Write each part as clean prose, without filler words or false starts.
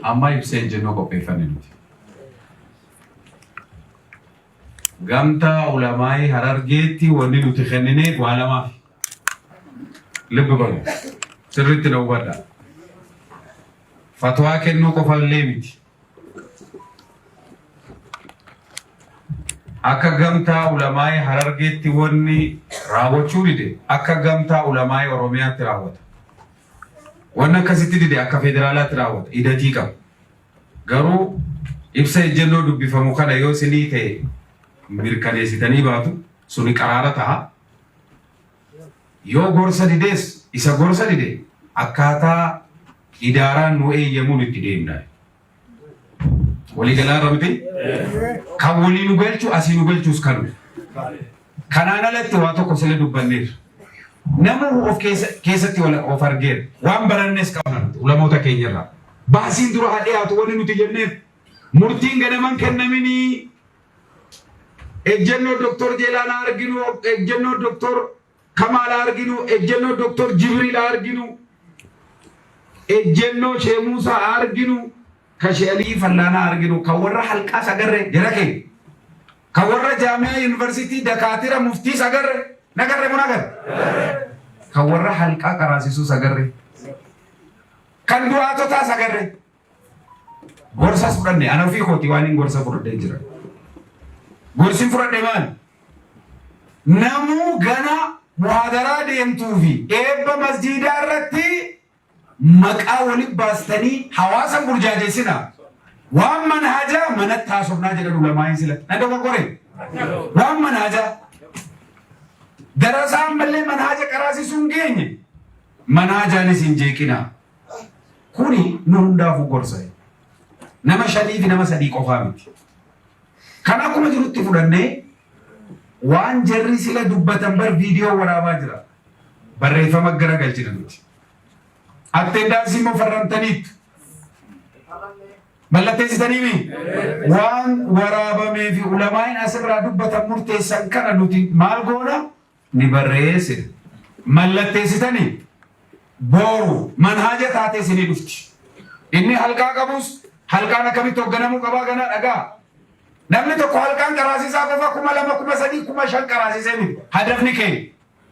Amma ibsa ejjennoo qopheeffanne nuti. Gamtaa ulamaa'ii Harargeetti wanni nuti kennineef waa lamaaf. Lubbu balu. Sirriitti na hubadha. Fatwaa kennuu qofallee miti. Akka gamtaa ulamaa'ii Harargeetti wanni raawwachuu dide akka gamtaa ulamaa'ii Oromiyaatti raawwata. Wanni akkasitti dide akka federaalaatti raawwata. Idatii qaba. Garuu ibsa ejjennoo dubbifamu kana yoo isinii ta'e mirkaneessitanii baatu suni qaraara ta'a. Yoo gorsa didees isa gorsa dide akkaataa idaaraan nu eeyyamuun itti deemna. Walii galaa irra miti? Kan walii nu galchu asii nu galchus kanu. Kanaan alatti waa tokko sila dubbanneerra. Namuu of keessatti of argeera. Waan barannes qabna nuti ulamoota keenyarraa. Baasiin dura haa dhiyaatu wanni nuti jenneef murtiin ganaman kennaminii ejjennoo Doktor Jeelaan haa arginu, ejjennoo Doktor Kamaal haa arginu, ejjennoo Doktor Jibriil haa arginu, ejjennoo Shee Muusaa haa arginu, ka Shee Alii Fallaanaa haa arginu, kan warra halqaas agarre jara keenya. Kan warra jaamiyaa yuunivarsiitii dakaatira muftiis agarre nagarre mun agarre. Kan warra halqaa qaraasisuus agarre. Kan du'aatotaas agarre. Gorsas fudhanne ana ofii kooti waan hin gorsa fudhadhee jira. Gorsin fudhadhe maali? Namuu gana muhaadaraa deemtuu fi eebba masjiidaa irratti maqaa walitti baastanii hawaasa hin burjaajessinaa. Waan manhajaa manatti haasofnaa jedhan ulamaa'iin sila. Na dogoggore. Waan manhajaa. Darasaa ammallee manhaja qaraasisuu hin geenye. Manhajaanis hin jeeqinaa. Kuni nu hundaafuu gorsa. Nama shanii fi nama sadii qofaa miti. Kan akkuma jirutti fudhannee waan jarri sila dubbatan bar viidiyoo waraabaa jira. Barreeffama gara galchina nuti. Attendaansii immoo farramtaniittu. Mallatteessitaniimi? Waan waraabamee fi ulamaa'in asirraa dubbatan murteessan kana nuti maal goona? Ni barreessina. Mallatteessitanii booru manhaaja taatee isinii dhufti. Inni halqaa qabus halqaan akkamitti hoogganamuu qabaa ganaa dhagaa. Namni tokko halqaan qaraasisaa qofa 2000, 3000, 5000 qaraasisee miti. Hadafni keenya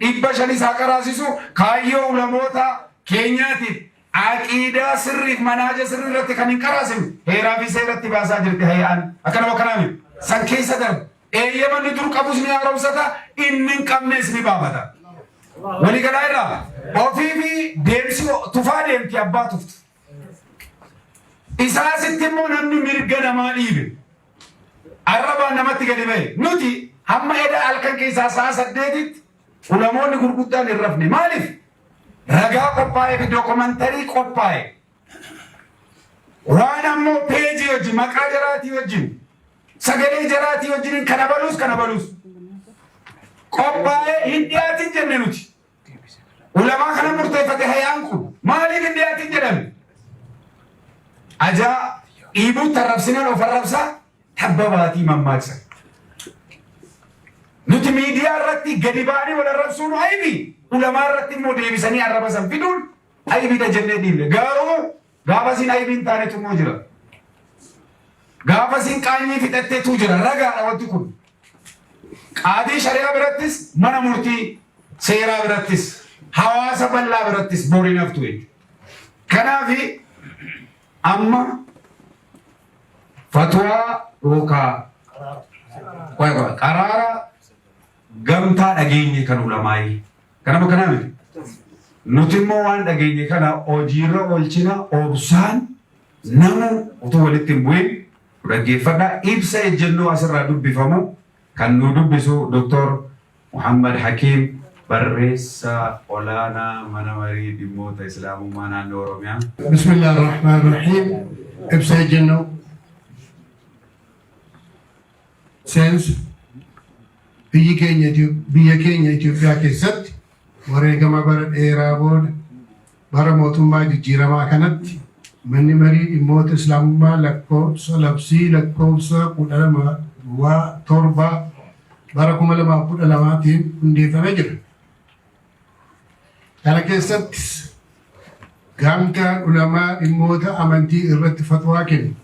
500 isaa qaraasisu kaayyoo ulamoota keenyaatiif aqiidaa sirriif manaaja sirrii irratti kan hin qaraasifne heeraa fi seeratti baasaa jirti hay'aan. Akkanuma akkanaa miti. San keessa darba. Eeyyama inni dur qabus ni haaromsata, inni hin qabnes ni baafata. Walii galaa irraa ofii fi deemsi tufaa deemti abbaa tuftu. Isaa asitti immoo namni mirga namaa dhiibe. Arrabaan namatti gadi ba'e. Nuti hamma eda halkan keessaa sa'a 8tti ulamoonni gurguddaan hin rafne. Maaliif? Ragaa qophaa'ee fi dookumantarii qophaa'e. Waan ammoo peejii wajjin maqaa jaraatii wajjin sagalee jaraatii wajjin kana baluus kana baluus qophaa'ee hin dhiyaatin jenne nuti. Ulamaa kana murteeffate hayaan kun maaliif hin dhiyaatin jedhame? Ajaa dhiibuutti arrabsinaan of arrabsaa tabba baatii mammaaksa. Nuti miidiyaa irratti gadi ba'anii wal arrabsuun aybi ulamaa irratti immoo deebisanii arraba san fiduun aybiidha jennee dhiibne. Garuu gaafa isin aybii hin taanetu immoo jira. Gaafa isin qaanyii fixatteetu jira. Ragaadha wanti kun. Qaadii shari'aa birattis mana murtii seeraa birattis hawaasa bal'aa birattis boriin haftu jechuudha. Kanaaf amma fatwaa yookaan qaraara gamtaa dhageenye kan ulamaayii. Kanama kanaa miti. Nuti immoo waan dhageenye kana hojiirra oolchina obsaan namu utuu walitti hin bu'in dhaggeeffadha. Ibsa ejjennoo asirraa dubbifamu kan nu dubbisu Dr. Muhammad Hakiim barreessaa olaanaa mana marii dhimmoota Islaamummaa naannoo Oromiyaa. Bismillah ar-Rahmaan ar-Rahiim. Ibsa ejjennoo. Seensa. Biyyi keenya biyya keenya Itoophiyaa keessatti wareegama bara dheeraa booda bara mootummaa jijjiiramaa kanatti manni marii dhimmoota Islaamummaa lakkoofsa labsii lakkoofsa 12 duwwaa 7 bara 2012tiin hundeeffamee jira. Kana keessatti Gamtaan ulamaa dhimmoota amantii irratti fatwaa kennu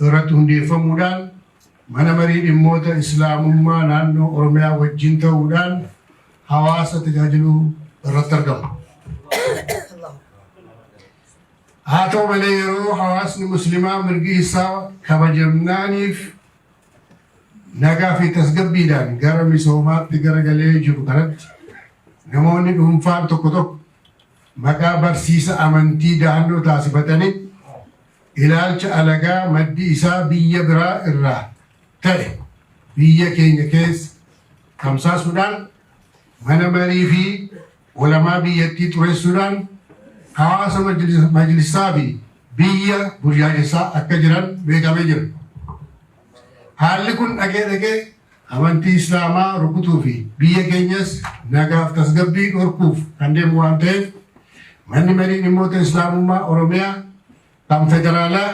irratti hundeeffamuudhaan mana marii dhimmoota Islaamummaa naannoo Oromiyaa wajjin ta'uudhaan hawaasa tajaajiluu irratti argamu. Haa ta'u malee, yeroo hawaasni muslimaa mirgi isaa kabajamnaaniif nagaa fi tasgabbiidhaan gara misoomaatti garagalee jiru kanatti, namoonni dhuunfaan tokko tokko maqaa barsiisa amantii dahannoo taasifatanii ilaalcha alagaa maddi isaa biyya biraa irraa ta'e biyya keenya keessa tamsaasuudhaan, mana marii fi ulamaa biyyattii xureessuudhaan hawaasa majlisaa fi biyya burjaajessaa akka jiran beekamee jira. Haalli kun dhagee dhagee amantii Islaamaa rukutuu fi biyya keenyas nagaaf tasgabbii dhorkuuf kan deemu waan ta'eef, manni marii dhimmoota Islaamummaa Oromiyaa kan federaalaa,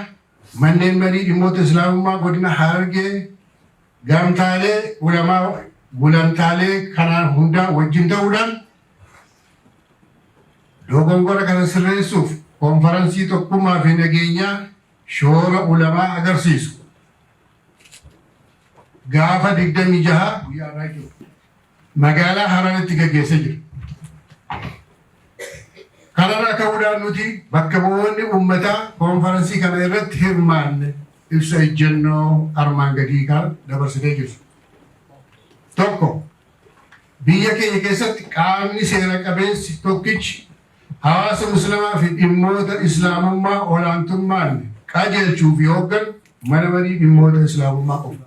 manneen marii dhimmoota Islaamummaa godina Harargee, gamtaalee ulamaa gulantaalee kanaan hundaa wajjin ta'uudhaan dogongora kana sirreessuuf konferansii tokkummaa fi nageenyaa shoora ulamaa agarsiisu gaafa 26, guyyaa har'aa jechuudha, magaalaa Hararitti gaggeessee jira. Kanarraa ka'uudhaan nuti bakka bu'oonni uummataa konferansii kana irratti hirmaanne ibsa ejjennoo armaan gadii kan dabarsinee jirru. Tokko, biyya keenya keessatti qaamni seera qabeessi tokkichi hawaasa muslimaa fi dhimmoota Islaamummaa olaantummaan qajeelchuu fi hoogganu mana marii dhimmoota Islaamummaa qofa.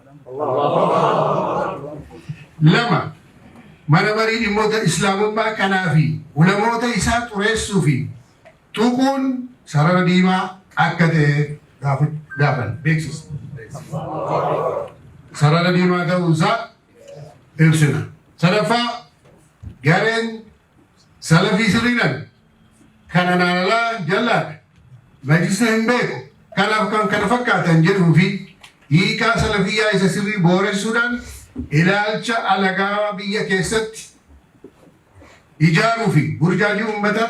Lama, mana marii dhimmoota Islaamummaa kanaa fi ulamoota isaa xureessuu fi tuquun sarara diimaa akka ta'e gaafan beeksisa. Sarara diimaa ta'uusaa ibsina. Sadaffaa, gareen salafii sirriidhaan kana naalalaa jallaadha, majlisa hin beeku, kanaaf kan kana fakkaatan jedhuu fi hiikaa salafiyyaa isa sirrii booressuudhaan ilaalcha alagaa biyya keessatti ijaaruu fi burjaajii uummata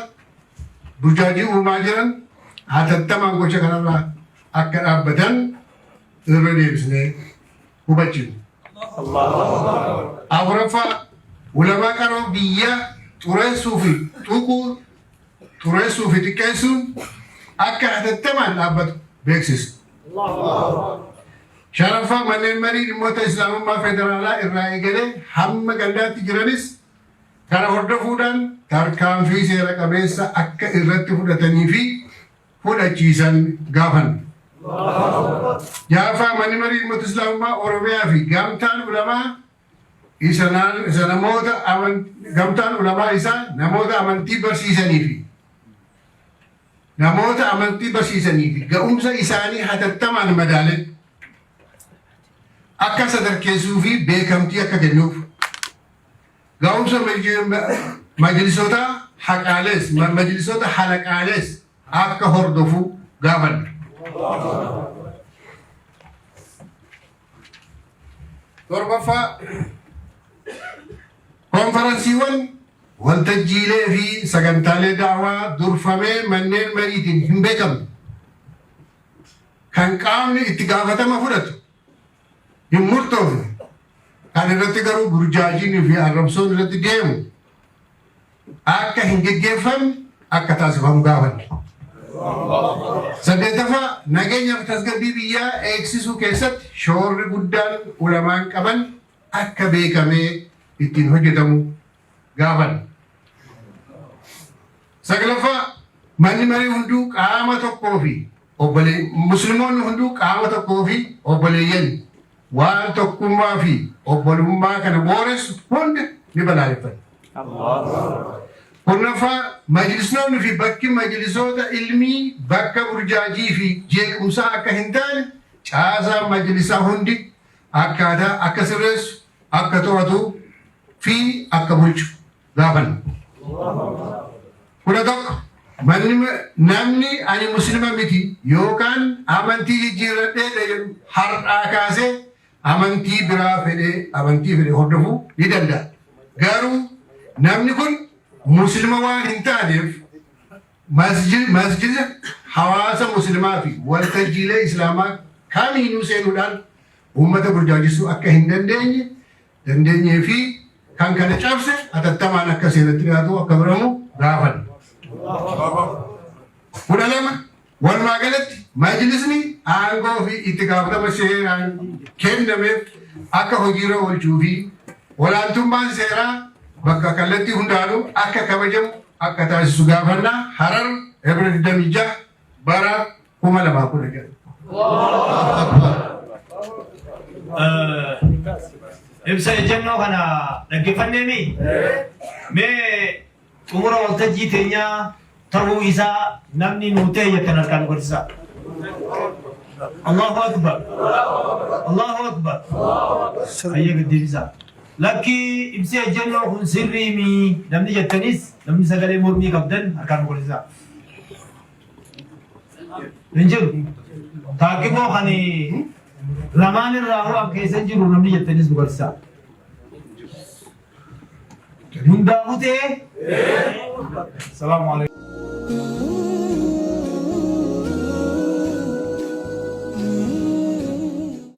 burjaajii uumaa jiran hatattamaan gocha kanarraa akka dhaabbatan irra deebisnee hubachiifna. Afuraffaa, ulamaa qaroo biyya xureessuu fi tuquu, xureessuu fi xiqqeessuun akka hatattamaan dhaabbatu beeksisa. Shanaffaa, manneen marii dhimmoota Islaamummaa federaalaa irraa eegalee hamma gandaatti jiranis kana hordofuudhaan tarkaanfii seera qabeessa akka irratti fudhatanii fi fudhachiisan gaafanna. Ja'affaa, manni marii dhimmoota Islaamummaa Oromiyaa fi gamtaan ulamaa isa isa namoota gamtaan ulamaa isaa namoota amantii barsiisanii fi ga'umsa isaanii hatattamaan madaalee akka sadarkeessuu fi beekamtii akka kennuuf, ga'umsa majlisoota haqaalees, majlisoota halaqaalees akka hordofu gaafanna. Torbaffaa, konferansiiwwan, waltajjiilee fi sagantaalee daawaa durfamee manneen mariitiin hin beekamne, kan qaamni itti gaafatama fudhatu hin murtoofne, kan irratti garuu burjaajiin fi arrabsoon irratti deemu akka hin geggeeffamne akka taasifamu gaafanne. Saddeettaffaa, nageenya fi tasgabbii biyyaa eegsisuu keessatti shoorri guddaan ulamaan qaban akka beekamee ittiin hojjetamu gaafanne. Saglaffaa, manni marii hunduu qaama tokkoo fi obbolee, musliimoonni hunduu qaama tokkoo fi obboleeyyan, waan tokkummaa fi obbolummaa kana booressu hunda ni balaaleffatu. Kurnaffaa, majlisnoonni fi bakki majlisoota ilmii bakka burjaajii fi jeequmsaa akka hin taane caasaan majlisaa hundi akkaataa akka sirreessu, akka to'atu fi akka bulchu gaafanna. 11, manni namni ani muslima miti yookaan amantii jijjiirradheedha jedhu har'aa kaasee amantii biraa fedhee, amantii fedhe hordofuu ni danda'a. Garuu namni kun muslima waan hin taaneef Masjida hawaasa muslimaa fi waltajjiilee islaamaa kamiinuu seenuudhaan uummata burjaajessuu akka hin dandeenye dandeenyee fi kan kana cabse hatattamaan akka seeratti dhiyaatu akka godhamu gaafanna. 12, Walumaa galatti majlisni aangoo fi itti gaafatama seeraan kennameef akka hojiirra oolchuu fi olaantummaan seeraa bakka kallattii hundaanuu akka kabajamu akka taasisu gaafanna. Harar, Ebla 26 bara 2016. Ibsa ejjennoo kana dhaggeeffanneemi? Mee xumura waltajjii teenyaa ta'uu isaa namni nuu ta'e jettan harkaan nu garsiisaa. Allahu Akbar. Allahu Akbar. Hayyee gad deebisaa. Lakkii ibsi ejjennoo kun sirriimi namni jettanis namni sagalee mormii qabdan harkaan nu garsiisaa. Hin jiru. Taakkiboo kan lamaan irraa ho'an keessa hin jiru namni jettanis nu garsiisaa. Hundaafuu ta'ee. Salaamu alaikum.